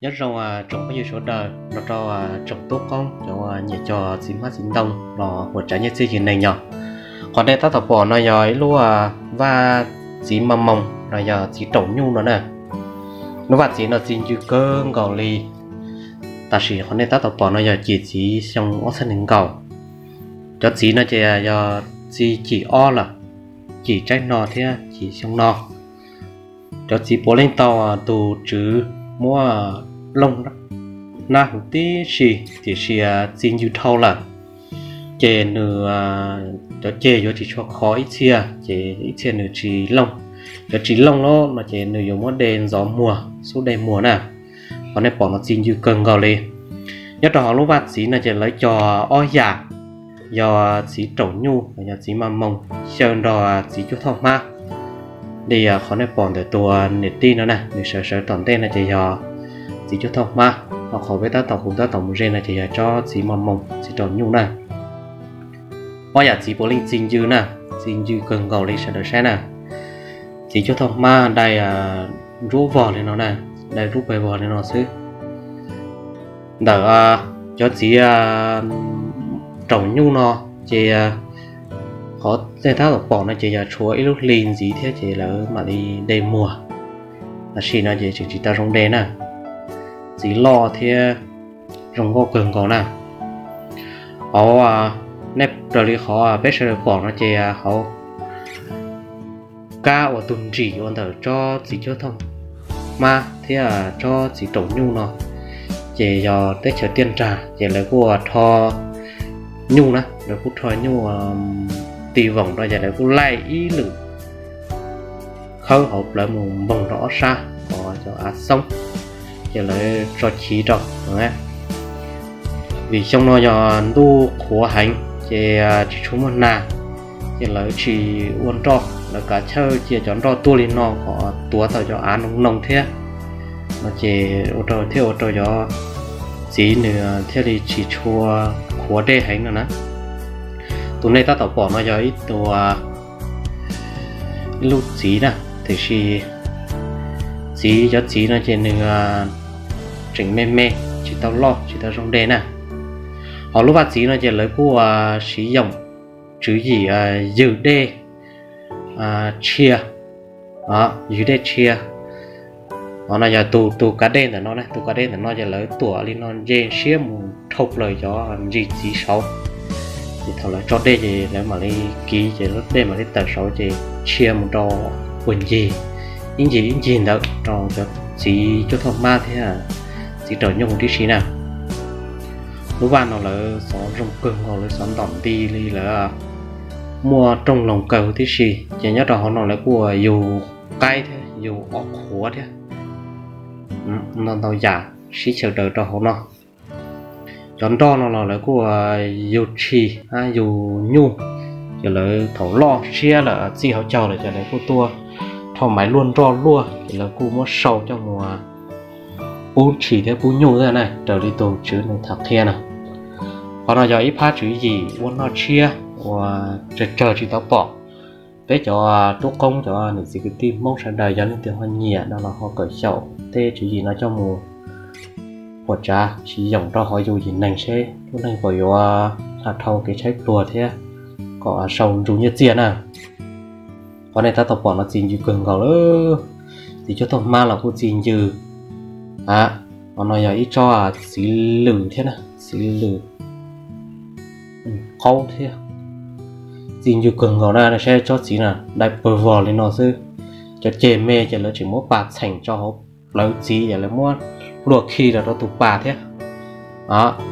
Nyob zoo tsoom phooj ywg sawv daws los rau tsoom tub qoob cov nyiam cog txiv hmab txiv ntoo los huam tsav nyiaj txiag yig neeg yog. Qhov nej tab tom pom no yog ib lub vaj txiv maj moos los yog txiv raum nyuj no na. Lub vaj txiv no txi ncw kawg nkaus li. Tam sim qhov nej tab tom pom no yog cim txiv xyoo ob txhiab nees nkaum. Cov txiv no ces yog txi cim ob lawm, cim tsaib no thiab cim xyoo no. Cov txiv puav leej tau tus tswv muab looj hnab huv tib si, tiam sis txi ncw dhau lawm. Ces nws cov ceg yuav tsis tshua khov ib txhia, ces ib txhia nws tsis looj. Cov tsis looj lawm no ces nws yuav muab de ntxov muag, xub de muag na. Qhov nej pom no txi ncw kawg nkaus li. Nyob rau hauv lub vaj txiv no ces lawv cog ob yam, yog txiv raum nyuj los yog txiv maj moos xyaw nrog txiv cuaj thoj hmab. Li qhov nej pom ntawm tus niam tij no na, nws sawv sawv tom ntej no ces yog txiv cuaj thoj hmab, ho qhov peb tab tom hu tab tom mus ze no ces yog tsob txiv maj moos txiv raum nyuj na. Ob yam txiv puav leej txi ncw na, txi ncw kawg nkaus li sawv daws saib na. Txiv cuaj thoj hmab dai ntsuab vog li no na, dai ntsuab pawg vog li no xwb. Ntawm cov txiv raum nyuj no ces qhov nej tab tom pom no ces yog tshuav ib lub hli ntxiv thiab ces lawv mam li de muag. Tam sim no ces tseem tsis tau zoo de na. Txiv loj thiab zoo nkauj kawg nkaus na. Hauv nej raws li qhov peb sawv daws pom no ces hauv kab uas tus ntsim ua ntawm tsob txiv cuaj thoj hmab thiab tsob txiv raum nyuj no ces yog teb chaws tiaj nrag ces lawv kuj rho nyuj na, lawv kuj rho nyuj ti voom rau ces lawv kuj laij ib lwm khawb hauv plawv mus npoog rau ob sab kom cov av xoob, ces lawv tso chiv rau. Vim xyoo no yog ntuj qhuav heev ces tsis tshua muaj nas, ces lawv tsis ua nroj, lawv kav chawj cia cov nroj tuaj li no kom tuav tau cov av noo noo thiab no ces ua rau thiaj ua rau cov txiv nws thiaj li tsis tshua qhuav dej heev no na. Tus nej tab tom pom no yog ib tus ib lub txiv na, tiam sis txiv cov txiv no ces nws tseem me me, tsis tau loj tsis tau zoo de na. Hauv lub vaj txiv no ces lawv kuj siv yoom tswv yim ywg dej tshia, ywg dej tshia. Qhov no yog tus tus kav dej ntawm no, tus kav dej ntawm no ces lawv tuam li no ntse siab mus dhau plaws cov ntsis txiv saud. Ces thaum lawv tso dej ces lawv mam li kiv ces lub dej mam li tawm saud ces tshia mus rau puag ncig, ib ncig ib ncig ntawd rau cov txiv cuaj thoj hmab thiab txiv raum nyuj huv tib si na. Lub vaj no lawv xov zoo kawg nkaus, lawv xov ntom nti li, lawv muaj rooj loog kawg huv tib si. Ces nyob rau hauv no lawv kuj yug qaib thiab yug ob qhuav thiab, ntau ntau yam sib chaws daws rau hauv no. Cov nroj no los lawv kuj yug tshis, yug nyuj, ces lawv thaum loj siab lawm txij hauv caug lawm ces lawv kuj tuaj rho maiv luaj nroj luaj ces lawv kuj muab sau coj mus pub tshis thiab pub nyuj na, raws li tus tswv nws tham qhia na. Qhov no yog ib phab tswv yim ua noj tshiab uas tsawg tsawg tsis tau pom. Peb cov tub qoob cov niam txiv kwv tij Hmoob sawv daws yog leej twg ho nyiam no los ho kawm xyaum tej tswv yim no coj mus puas tsav siv yoom rau hauv yus yim neeg seb lub neej puas yuav hla dhau kev tshaib plhuav thiab kom sau ntsws nyiaj txiag na. Qhov nej tab tom pom no txi ncw kawg nkaus lawm, txiv cuaj tuag hmab los kuj txi ncw. Qhov no yog ib tsob txiv lwm thiab na, txiv lwm qaub thiab. Txi ncw kawg nkaus na, saib tsob txiv na dai pawg vog li no xwb. Cov ceg me ces lawv tseem muab pas txheem tso hauv plawv txiv ces lawv muab hlua khi los rau tus pas thiab.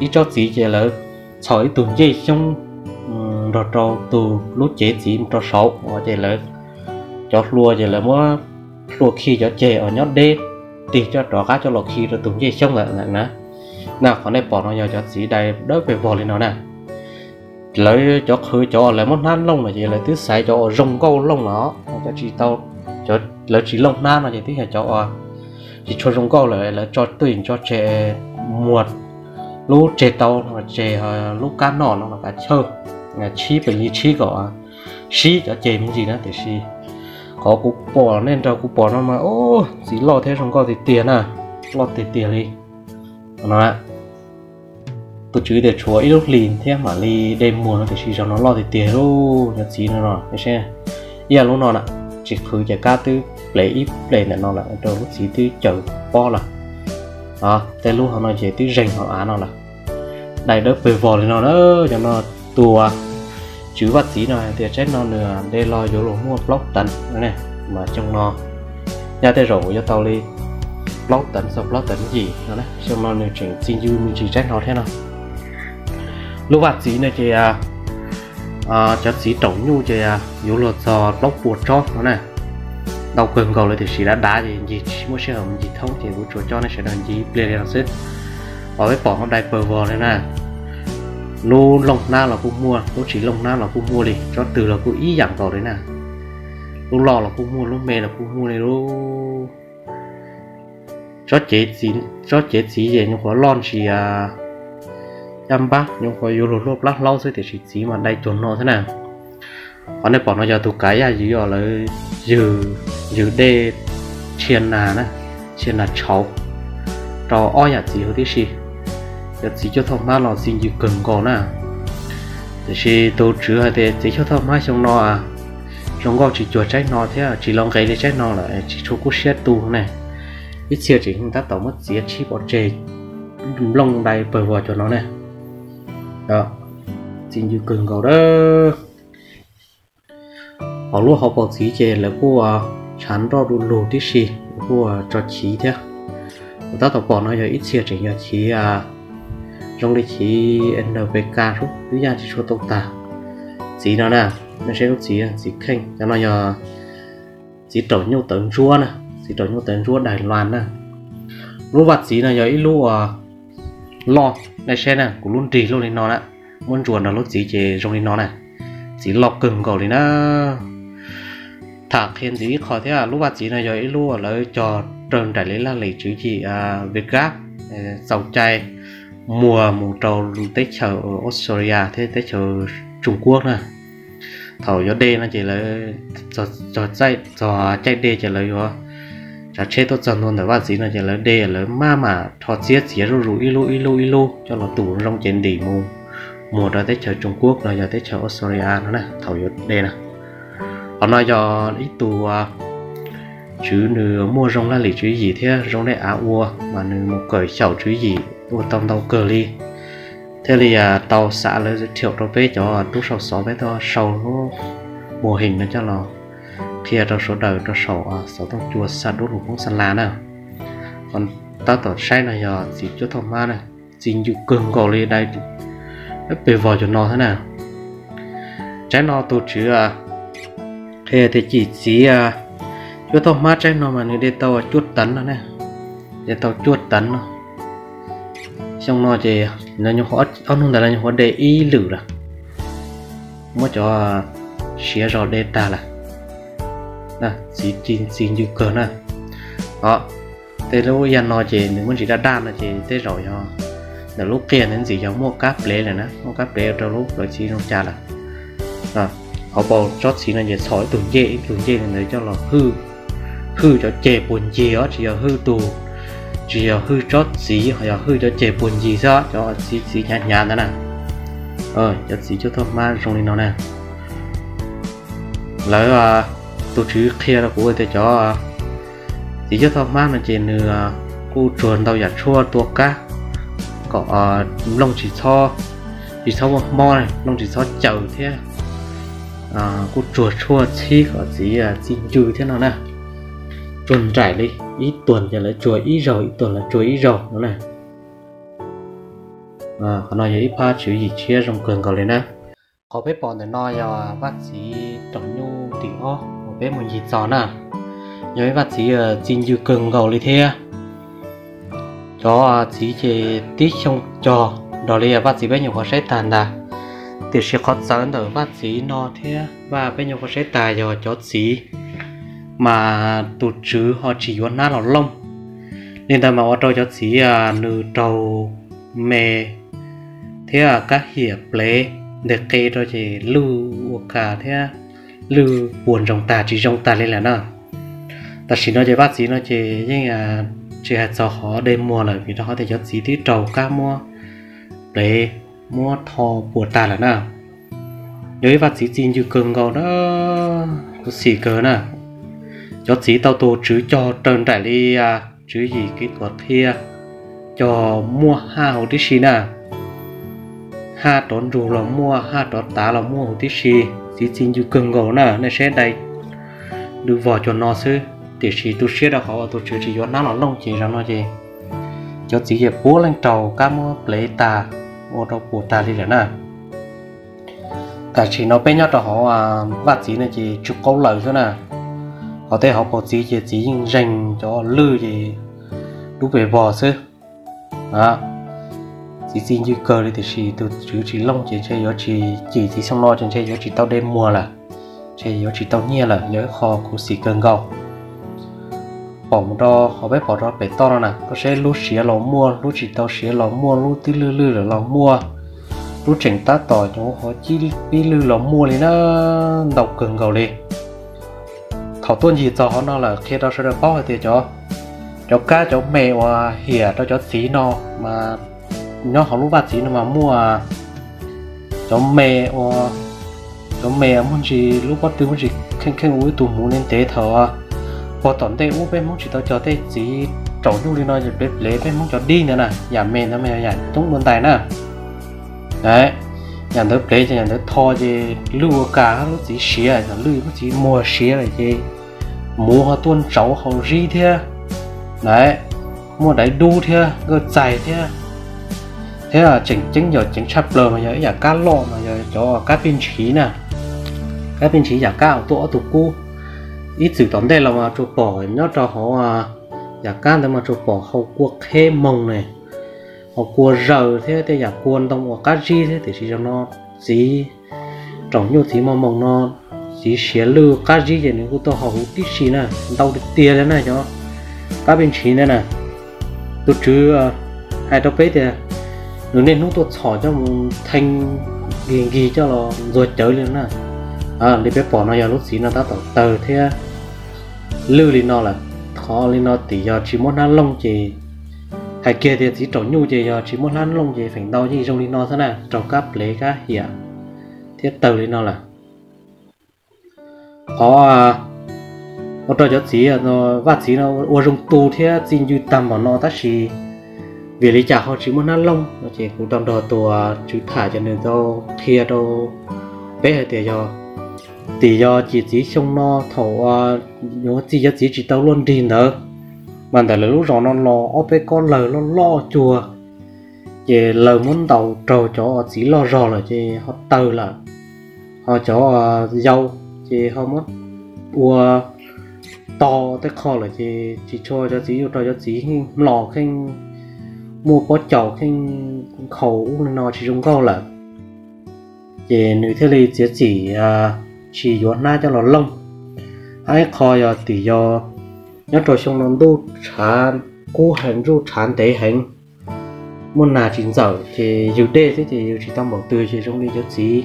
Ib tsob txiv ces lawv txhos ib tug ncej xyoob nrog rau tus lub cev txiv rau saud ces lawv cov hlua ces lawv muab hlua khi cov ceg uas nyob deb tig coj rov qab coj los khi rau tus ncej xyoob lawm na. Na qhov nej pom no yog cov txiv dai dawb pawg vog li no na. Lawv cov qhwv cov uas lawv muab hnab looj no ces lawv twb xaiv cov uas zoo nkauj looj los, cov tsis tau, lawv tsis looj hnab no ces twb yog cov uas tsis tshua zoo nkauj lawm, lawv tso twj ywm tso tseg muag lub tseg tau no tseg, lub kab noj no los kav chawj, tshib pes li tshib kom sib cov ceg me ntsis na. Tiam sis qhov kuv pom nej nrog kuv pom no mas txiv loj thiab zoo nkauj tiag tiag na. loj tiag tiag li no. Tus tswv tias tshuav ib lub hlis thiab mam li de muag no, tiam sis zaum no loj tiag tiag li. Cov txiv no no, ib yam lub no na, tsis qhwv ces kab twb plev ib plev ntawm no lawm, rau lub txiv twb cawm pob lawm. Tej lub hauv no ces twb zeeg hauv av no lawm. Dai dawb pawg vog li no na. Cov no, tus tswv vaj txiv no hais tias tsaib no nws de los yuav luag muaj plaub teev, mas xyoo no nyaj tej zaum yuav tau li plaub teev txog plaub teev yim no. Xyoo no nws tseem txi ncw me ntsis tsaib no thiab no. Lub vaj txiv no ces cov txiv raum nyuj ces yuav luag txog plaub puas tsob no na. Ntau kawg nkaus li, tiam sis dav dav ces ncig tsis muaj sij hawm mus ncig thoob ces kuv tsuas coj nej sawv daws ncig ib pliag li no xwb. Os, peb pom no dai pawg vog li na. Lub looj hnab los kuj muaj, lub tsis looj hnab los kuj muaj li, tsob twg los kuj ib yam nkaus li na. Lub loj los kuj muaj, lub me los kuj muaj li lub. Tsob cev txiv ces nyuam qhuav loj ntsis caj npab, nyuam qhuav yuav luag luaj plab hlaub xwb, tiam sis txiv mas dai cuag no xwb na. Qhov nej pom no yog tus kav yaj ywv os, lawv ywg dej txhia nas na, txhia nas tshauv rau ob yam txiv huv tib si. Cov txiv cuab thoj hmab los txi ncw kawg nkaus na. Tiam sis tus tswv hais tias txiv cuab thoj hmab xyoo no zoo nkauj tsis cuag tsaib no thiab tsis los nqes li tsaib no lawm, tsis tshua kub siab tu ne. Ib txhia tseem tab tom muab txiav tsib pov tseg, nplooj dai pawg vog cuag no ne. Txi ncw kawg nkaus a. Hauv lub hauv paus txiv ces lawv kuj tshav nroj du lug tib si, lawv kuj tso chiv thiab. Kuv tab tom pom no yog ib txhia tseem yog chiv zoo li chiv N P K sub, twb yaj tsis tshua tau tag. Txiv no na, nej saib lub txiv, txiv kheej, cov no yog txiv raum nyuj tawv ntsuab na, txiv raum nyuj tawv ntsuab Dais Las na. Lub vaj txiv no yog ib lub loj, nej saib na, kuv lub nrig loj li no na, muab ntsuas nrog lub txiv ces zoo li no na. Txiv loj kawg nkaus li na. Tham qhia ntxiv ib qho thiab, lub vaj txiv no yog ib lub lawv cog raws nraim li laj lim tswv yim Vietgap txaus cai muag mus rau teb chaws Australia thiab teb chaws Trung Quốc na. Thaum yuav de no ces lawv txog caij de ces lawv yuav tsav tsheb tuaj txog ntua ntawm vaj txiv no ces lawv de, lawv maj mam rho txiab txiav zuj zus ib lub ib lub ib lub coj los tus zoo ces ntim mus muag rau teb chaws Trung Quốc los yog teb chaws Australia no na thaum yuav de na. Qhov no yog ib tug tswv nws muaj zoo laj lim tswv yim thiab zoo laj av ua mas nws mus kawm xyaum tswv yim ua tau ntau kawg li, thiaj li tau xa lawv thiaum rau peb cov tub sau xov, peb tuaj sau lub mus heem no coj los qhia rau sawv daws rau saum xov tooj cua xa dub lug Hmoob Xa La na. Qhov tab tom saib no yog txiv cuab thoj hmab na, txi ncw kawg nkaus li, dai pes vog cuag no thiab na. Tsaib no tus tswv qhia tias cim txiv cuab thoj hmab tsaib no mas nws de tau cuaj teev no na, de tau cuaj teev no. Xyoo no ces ob hnub ntawd lawv nyuam qhuav de ib lwm lawm, muab cov siav zog de tag lawm. Txiv ci txi ncw kawg na. Os, tej lub yaj no ces nws muaj ntsis daj daj no ces tej zaum yog ntawm lub qias ntawd ntxim yog muaj kab plev lawm na, muaj kab plev rau lub plawv txiv zoo cas lawm. Hauv paus tsob txiv no ces txhom ib tug ncej, ib tug ncej li ntawd coj los hwj, hwj cov ceg puag ncig os, tsis yog hwj tus, tsis yog hwj tsob txiv, yog hwj cov ceg puag ncig xwb, cov txiv txiv hnyav hnyav ntawd na. Cov txiv cuab thoj hmab zoo li no na. Lawv, tus tswv qhia rau kuv tias cov txiv cuab thoj hmab no ces nws kuj tsuag ntau yam tshuaj tua kab kom nplooj tsis txhob, tsis txhob muaj mob, nplooj tsis txhob caws thiab kuj tsuag tshuaj txhib kom txiv txi ncw thiab no na. Tsuag nraim li, ib tuag ces lawv tsuag ib zaug, ib tuag lawv tsuag ib zaug no na. Qhov no yog ib phab tswv yim tshiab zoo kawg nkaus li na. Qhov peb pom ntawm no yog vaj txiv raum nyuj tim ob uas peb mus ncig txog na, yog ib vaj txiv txi ncw kawg nkaus li thiab. Cov txiv ces tib xyoo cog nrog li vaj txiv peb nyuam qhuav saib tag ntag, tiam sis qhov txawv ntawm vaj txiv no thiab vaj peb nyuam qhuav saib tag yog cov txiv mas tus tswv ho tsis yuav hnab los looj. Li ntawd mas ua rau cov txiv nws raug me thiab kab hiam plev nteg qe rau ces lwj ua kas thiab lwj puas ntsoog tag tsis zoo tag li lawm na. Tam sim no ces vaj txiv no ces yeej tsis hais txog qhov dej muag lawm, vim rau qhov tias cov txiv twb raug kab muab plev, muab tho puas tag lawm na. Yog ib vaj txiv txi ncw kawg nkaus na, khuv xim kawg na. Cov txiv tau tus tswv cog raws nraim li tswv yim kev tuam qhia, cog muaj haj huv tib si na. Haj rov nrug los muaj, haj rov tav los muaj huv tib si. Txiv txi ncw kawg nkaus na, nej saib dai dw vog cuag no xwb, tiam sis tu siab rau qhov tus tswv tsis yuav hnab los looj ces zaum no ces cov txiv ces puav leej raug kab muab plev tag, ua rau puas tag li lawm na. Tam sim no peb nyob rau hauv vaj txiv no ces tsw qaub lawm xwb na. Hos tej hauv paus txiv ces txiv yeej zeeg cov lwj ces dub pes vog xwb. Txiv txi ncw kawg li, tiam sis tus tswv tsis looj ces ntshe yuav tsis, cim txiv xyoo no ces ntshe yuav tsis tau dej muag lawm, ntshe yuav tsis tau nyiaj lawm, yog ib qho khuv xim kawg nkaus. Pom mus rau qhov peb pom rau pem toj no na, koj saib lub siav los muaj, lub tsis tau siav los muaj, lub twb lwj lwj lawm los muaj, lub tseem tab tom nyuam qhuav cib pib lwj los muaj li na, ntau kawg nkaus li. Thaum tuaj ncig txog qhov no lawm qhia rau sawv daws paub hais tias cov, cov kab cov me uas hiam rau cov txiv no mas nyob hauv lub vaj txiv no mas muaj cov me ua, cov me muaj ntsis lub pob tw muaj ntsis kheej kheej ua ib tug hmuv ntev ntev thaum puag tom ntej ub peb Hmoob tsis tau cog tej txiv raum nyuj li no ces plev plev peb Hmoob cov dib ntawd na, yam me ntawd mas yog yam coob dua ntais na. Yam ntawd plev ces yam ntawd tho ces lwj ua kas lub txiv siav, yog lwj lub txiv muag siav lawm ces muv ho tuaj ntsauv hauv zib thiab na, muaj daiv dub thiab nkawj txaig thiab. Thiab tseem ceeb yog ceev tshaj plaws mas yog ib yam kab loj mas yog cov kab pij ntshiv na. Kab pij ntshiv yam kab uas tuaj ob tug kub, ib txwm tom ntej los mas tsuas pom nyob rau hauv yam kab ntawd mas tsuas pom hau kua qheb moog ne, hau kua zaws thiab tej yam kua ntoo uas qab zib thiab, tiam sis zaum no txiv raum nyuj txiv mos moos no, txiv siav lwj qab zib ces nws kuj tuaj hauv huv tib si na, ntau tiag tiag li na cov kab pij ntshiv ntawd na. Tus tswv hais rau peb tias nws niaj hnub tuaj txhom coj mus thee nkig nkig coj los ntxuag cawv li na. Li peb pom no yog lub txiv no tab tom tawg thiab lwj li no lawm. Qhov li no tim yog tsis muab hnab looj ces, hais kiag tias txiv raum nyuj ces yog tsis muab hnab looj ces feem ntau yeej zoo li no xwb na, raug kab plev kab hiam thiab tawg li no lawm. Qhov ua rau cov txiv, vaj txiv no ua zoo tu thiab txi ncw tag npaum no tab sis vim li cas ho tsis muab hnab looj no ces kuv tau nrog tus tswv tham ces nws tau qhia rau peb hais tias yog, tim yog cim txiv xyoo no thaum yuav txi cov txiv tsis tau luaj nrig ntawd, mas ntawm lawv lub zos no los ob peb kob lawg loj loj cuag, ces lawv muab ntaus raug cov txiv loj zog lawm ces ho tawg lawm. Ho cov yau ces ho muab ua tog tej qho lawm ces tsis tshua, cov txiv yuav rau cov txiv kheej mlos kheej muaj pob caus kheej nkhaus ub li no tsis zoo nkauj lawm. Ces nws thiaj li txiav txim tsis yuav hnab coj los looj. Hab ib qho yog tim yog nyob rau xyoo no ntuj tshav kub heev, ntuj tshav ntev heev, muaj nag tsis ntxawm ces yws dej xwb ces yws tsis tau npaum twg ces zoo li cov txiv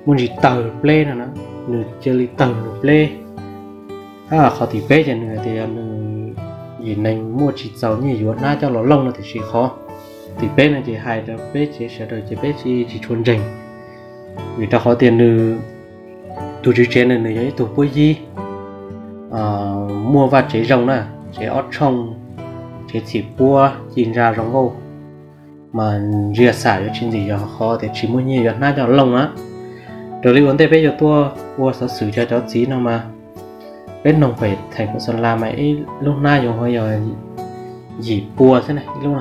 muaj ntsis tawg pleb no na, nws cia li tawg nws pleb. Hab qhov tim peb ces nws tias nws yim neeg muaj tsis txaus nyiaj yuav hnab coj los looj no, tiam sis qhov tim peb no ces hais rau peb tsev sawv daws ces peb tsis tshua ntseeg, vim rau qhov tias nws, tus tswv tsev no nws yog ib tug puab yib muaj vaj tsev zoo na, tsev ob tshooj, tsev txhim puab ci ntsa zoo nkauj, mas ntsia xam yuav tsis ntxim yog qhov tias tsis muaj nyiaj yuav hnab coj looj na. Raws li ua ntej peb yuav tuaj ua xov xwm cov, cov txiv no mas peb noog pem theem Phuv Xas Las mas ib lub hnab yuav yog yim pua xwb na ib lub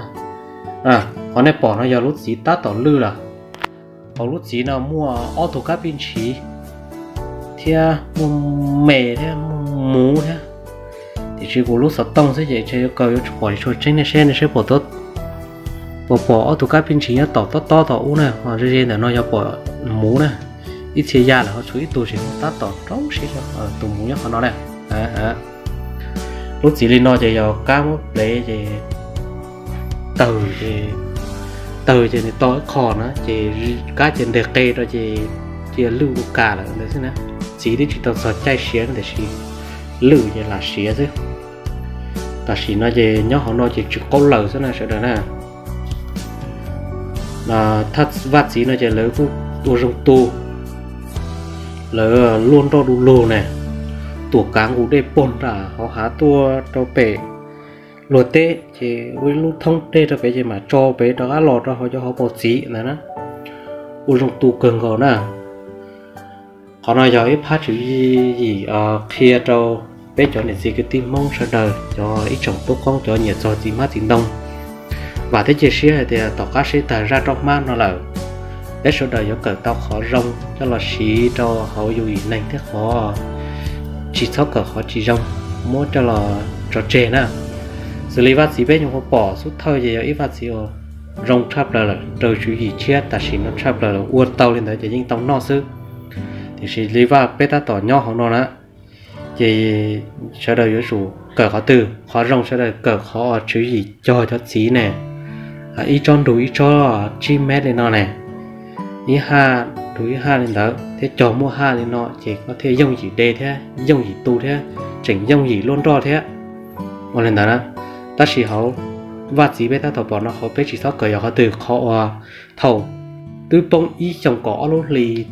na. Qhov nej pom no yog lub txiv tab tom lwj lawm. Hauv lub txiv no muaj ob tug kab pij ntshiv thiab muaj me thiab muaj muv thiab, tiam sis kuv lub xov tooj xwb ces ntshe yuav kaw yuav tsis pom tsis tshua tseeb, nej saib, nej saib puas pom ob tug kab pij ntshiv nyob tom tob tob tom ub na, ho ze ze ntawm no yog pom muv na. Ib txhia ya lawm ho tshuav ib tug tseem tab tom rau siab, tus muv nyob qhov no na. Lub txiv li no ces yog kab muab plev ces tawg ces, tawg ces nws to ib qho na ces kab ces nteg qe rau ces cia lwj ua kas lawm ntawd xwb na. Txiv twb tsis tau txog caij siav tiam sis lwj ces lam siav xwb. Tam sim no ces nyob hauv no ces tsw qaub lawm xwb na sawv daws na. Thaj vaj txiv no ces lawv kuj ua zoo tu, lawv luaj nroj du lug ne, tuam kav nqus dej pog nram hauv hav tuaj rau pem luag teb ces ua ib lub thoob dej rau pem ces mam tso pem rov qab los rau hauv cov hauv paus txiv ntawd na. Ua zoo tu kawg nkaus na. Qhov no yog ib phab tswv yim qhia rau peb cov niam txiv kwv tij Hmoob sawv daws, cov ib tsoom tub qoob, cov nyiam txog txiv hmab txiv ntoo. Vam thiab cia siab hais tias tom qab seb tag zaj roj hmab no lawm, peb sawv daws yuav kawm tau qhov zoo coj los siv rau hauv yus yim neeg thiab qhov tsis txhob kawm qhov tsis zoo muab coj los tso tseg na. Xws li vaj txiv peb nyuam qhuav pom xub thawj ces yog ib vaj txiv uas zoo tshaj plaws lawm, raws tswv yim tshiab tam sim no tshaj plaws lawm, ua tau li ntawd ces yeej tau noj xwb. Tiam sis li vaj peb tab tom nyob hauv no na, ces sawv daws yuav tsum kawm qhov twg, qhov zoo sawv daws kawm qhov tswv yim cog cov txiv ne, ib tsob nrug ib tsob tsib mev li no ne, ib haj nrug ib haj li ntawd thiab cog muaj haj li no ces koj thiaj yooj yim de thiab yooj yim tu thiab tseem yooj yim luaj nroj thiab. Ua li ntawd na, tab sis hauv vaj txiv peb tab tom pom no qhov peb tsis txhob kawm yog qhov twg, qhov uas thaum twb poob ib xyoos kaum ob lub hlis,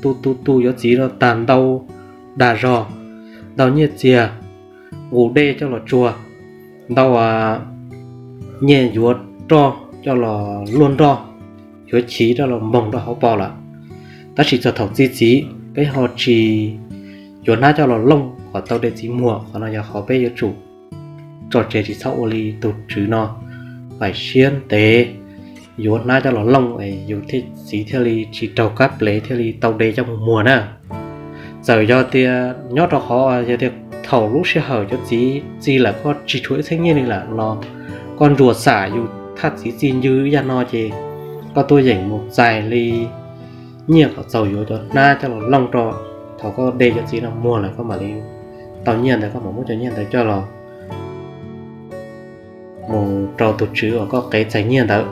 tu tu tu yuav txiv no tag ntau dag zog, ntau nyiaj txiag, nqus dej coj los tsuag, ntau nyiaj yuav roj coj los luaj nroj, yuav chiv coj los moog rau hauv paus lawm. Tab sis txog thaum txi txiv peb ho tsis yuav hnab coj los looj kom tau de txiv muag, qhov no yog qhov peb yuav tsum tso tseg tsis txhob ua li tus tswv no. Faim siab ntev yuav hnab coj los looj es yus thiaj txiv thiaj li tsis raug kab plev thiaj li tau de coj mus muag na. Txawm yog tias nyob rau qhov yog tias thaum lub sij hawm cov txiv txi lawm koj tsis tshuav ib txheeb nyiaj li lawm los koj ntsuas xam yus thaj txiv txi ncw ib yam no ces koj tuaj yeem mus txais li nyiaj kom txaus yuav cov hnab coj los looj rau. Thaum koj de cov txiv no muag lawm koj mam li tau nyiaj ntawd koj mam muab cov nyiaj ntawd coj los mus rau tus tswv uas koj qev txais nyiaj ntawd.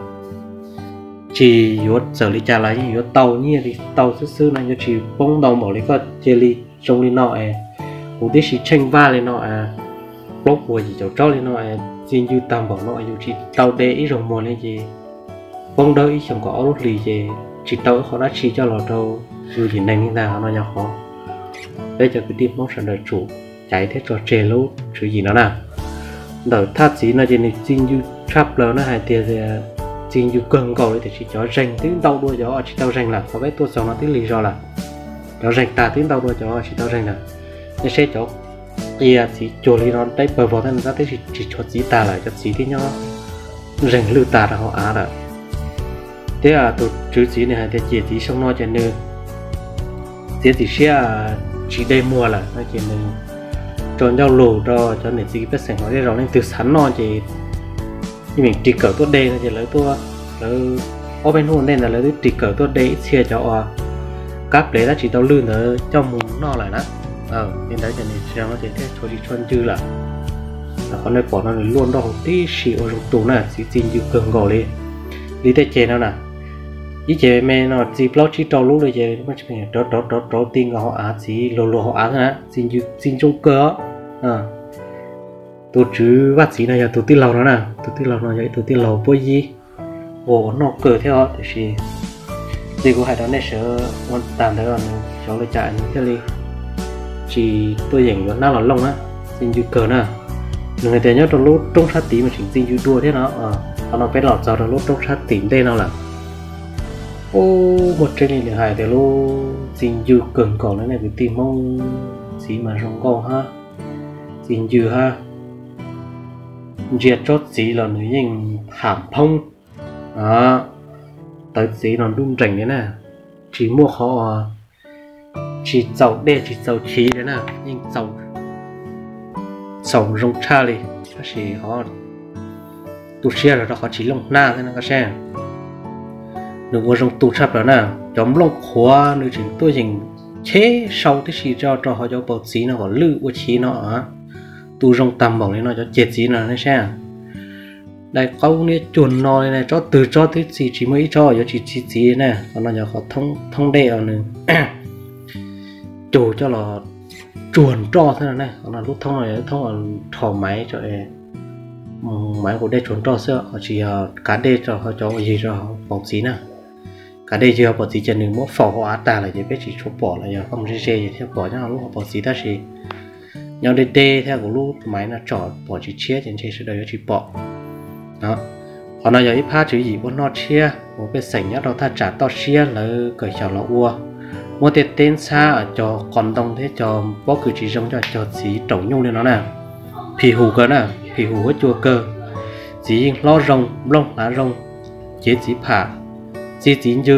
Tsis yuav txawm li cas los yeej yuav tau nyiaj li tau xwb xwb no, yuav tsis poob ntau npaum li koj cia li zoo li no es kuv tib si tsheej vaj li no, plaub puas yim caum tsob li no, txi ncw tag npaum no yus tsis tau de ib zaug muag li ces poob dawb ib xyoos kaum ob lub hlis ces tsis tau ib qho dab tsi coj los rau yus yim neeg li ntag. Qhov no yog qhov peb cov kwv tij Hmoob sawv daws tsum caiv thiab tso tseg lub tswv yim no na. Ntawm thaj txiv no ces nws txi ncw tshaj plaws na, hais tias txi ncw kawg nkaus li, tiam sis cov zeeg twb ntau dua cov tsis tau zeeg lawm, qhov peb tuaj txog no twb lig zog lawm. Cov zeeg tag twb ntau dua cov tsis tau zeeg lawm. Nej saib cov qia txiv cuag li no dawb pawg vog thiab no tab tib si tsis tshuav txiv tag lawm, cov txiv twb nyob zeeg lwj tag rau hauv av lawm. Thiab tus tswv txiv nws hais tias ces txiv xyoo no ces nws txiav txim siab tsis de muag lawm no ces nws tso ncauj lus rau cov niam txiv pej xeem hauv zej zos, leej twg xav noj ces yeej meem ris kawm tuaj de no ces lawv tuaj, lawv ob peb hnub ua ntej ntawd lawv twb ris kawm tuaj de ib txhia cov uas kab plev tab tsis tau lwj ntawd coj mus noj lawm na. Li ntawd ces nws xyoo no ces thiaj tshuav tsis tshuav ncw lawm. Qhov nej pom no nws luaj nroj huv tib si ua zoo tu na, txiv txi ncw kawg nkaus li. Li tej ceg no na, ib ceg me no txi plaub tsib rau lub li ces rov rov rov rov ti nkaus hauv av, txiv luag luag hauv av xwb na, txi ncw txi ntsooj kawg os. Tus tswv vaj txiv no yog tus tij laug no na, tus tij laug no yog ib tug tij laug puab yib uas noj kawg thiab os, tiam sis li kuv hais rau nej sawv ua tag ntawd nws xyov li cas nws thiaj li tsis tuaj yeem yuav hnab los looj na, txi ncw kawg na. Nws hais tias nyob rau lub roob sab tid mas tseem txi ncw dua thiab no. Qhov no peb los txog rau lub roob sab tim ntej no lawm. Ub, muaj tseeb li nws hais tias lub txi ncw kawg nkaus na nej kwv tij Hmoob, txiv mas zoo nkauj hab, txi ncw hab. Ntsia tsob txiv los nws yeej tham phoob, tawv txiv no nruj nreem li na, tsis muaj qhov tsis txaus dej tsis txaus chiv li na, yeej txaus, txaus zoo tshaj li. Tab sis ho tu siab rau qhov tsis looj hnab thiab na koj saib. Nws ua zoo tu tshaj plaws na, cov nplooj qhuav nws tseem tuaj yeem cheb sau tib si tso rau hauv cov paus txiv no kom lwj ua chiv no. Tu zoo tag npaum li no cov ceg txiv no nej saib. Dai qaub niab cuag no li na, tsob twg tsob twb txi tsis muaj ib tsob yuav tsis txi txiv na. Qhov no yog qhov thoob dej os, nws cug coj los tsuag nroj thiab na. Qhov no lub thoob no yog lub thoob rho maiv tso es Maiv nqus dej tsuag nroj xwb, ho tsis yog kav dej rau cov ua yig rau hauv paus txiv na. Kav dej ywg hauv paus txiv ces nws muab faus hauv av tag lawm ces peb tsis tshua pom lawm, yog koj mus ze ze thiaj pom nyob hauv lub hauv paus txiv, tab sis nyob deb deb thiab kuv lub maiv no tsom pom tsis tshiab ces ntshe sawv daws yuav tsis pom. Qhov no yog ib phab tswv yim ua noj tshiab uas pej xeem nyob rau thaj tsam toj siab lawv kawm xyaum los ua. Muab tej teb ntxhab cog qos ntoo thiab cog pob kws tsis zoo coj cog txiv raum nyuj li no na, phim hum kawg na, phim hum huab cua kawg. Txiv yeej hlob zoo, nplooj hlav zoo, cev txiv pham, txi txiv ncw,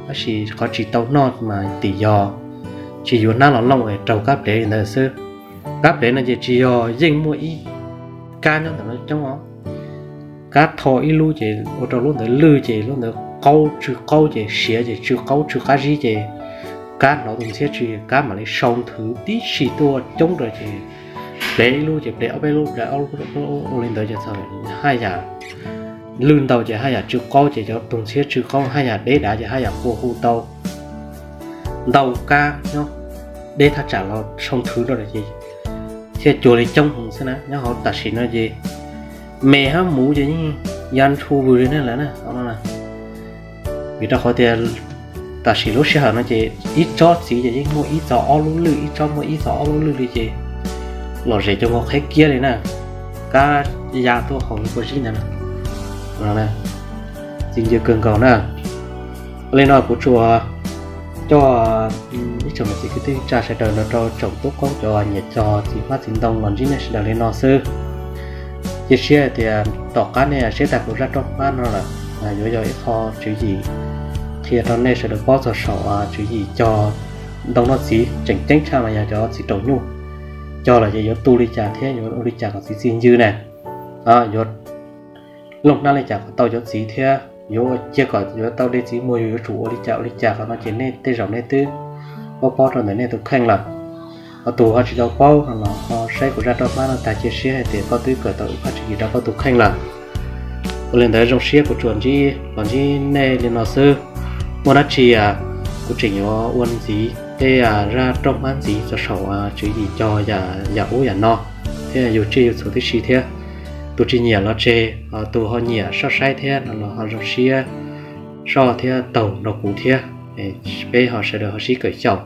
tab sis qhov tsis tau noj mas tim yog tsis yuav hnab los looj es raug kab plev li ntawd xwb. Kab plev no ces tsis yog, yeej muaj ib kab nyob ntawm no coob os. Kab tho ib lub ces ua rau lub ntawd lwj ces lub ntawd qaub tsw qaub ces siav ces tsw qaub tsw qab zib ces kab hnov tus ntxhiab tsw, kab mam li sau nthwv tib si tuaj coob rau ces plev ib lub ces plev ob peb lub, plev ob lub, ua li ntawd ces txog haj yam lwj ntau ces haj yam tsw qaub ces cov tus ntxhiab tsw qaub, haj yam deb dav ces haj yam qua hu tau ntau kab nyob deb thaj tsam los sau nthwv rau ces thiaj cuag li coob heev xwb na. Nyob hauv tam sim no ces me hab muv ces yeej ya ntshu vwm li ne lawm na. Vim rau qhov tias tam sim lub sij hawm no ces ib tsob txiv ces yeej muaj ib txog ob lub lwj, ib tsob muaj ib txog ob lub lwj li ces lom zem cuag nkaus qheb kiab li na. Kab ya tuaj hauv lub kua zib ntawd na. Txi ncw kawg nkaus na. Li no kuv tsuas coj ib tsoom niam txiv kwv tij neej tsa sawv daws los rau tsoom tub qoob cov nyiam cog txiv hmab txiv ntoo los ntsib nej sawv daws li no xwb. Cia siab hais tias tom qab nej siab tag kuv zaj roj hmab no lawm, yuav yog ib qho tswv yim qhia rau nej sawv daws paub txog saum tswv yim cog ntoo noj txiv. Tseem ceeb tshaj mas yog cov txiv raum nyuj, cog lawm ces yuav tu li cas thiab yuav ua li cas kom txiv txi ncw na. Yuav looj hnab li cas kom tau cov txiv thiab yuav ua cia kom yuav tau de txiv muag yus yuav tsum ua li cas ua li cas. Qhov no ces nej tej zaum nej twb paub paub rau ntawm nej tus kheej lawm. Ho tus ho tsis tau paub no los ho saib kuv zaj roj hmab no tag cia siab hais tias koj twb kawm tau ib phab tswv yim rau koj tus kheej lawm. Ua li ntawd zoo siab kuv tsuas ntsib los ntsib nej li no xwb. Muaj dab tsi kuv tseem yuav ua ntxiv tej zaj roj hmab ntxiv txog saum tswv yim cog yam ub yam no thiab yug tsiaj yug txhu tib si thiab. Tus tsis nyiam los tseg, tus ho nyiam soj saib thiab no los ho zoo siab soj thiab taug nrog kuv thiab. Peb ho sawv daws ho sib kawm xyaum,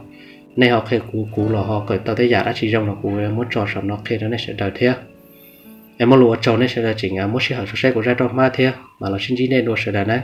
nej ho qhia kuv, kuv los ho kawm tau tej yam dab tsi zoo los kuv muab tso saum no qhia rau nej sawv daws thiab. Es muaj lus ua tsaug nej sawv daws tseem muab sij hawm saib kuv zaj roj hmab thiab mam los sib ntsib nej dua sawv daws na.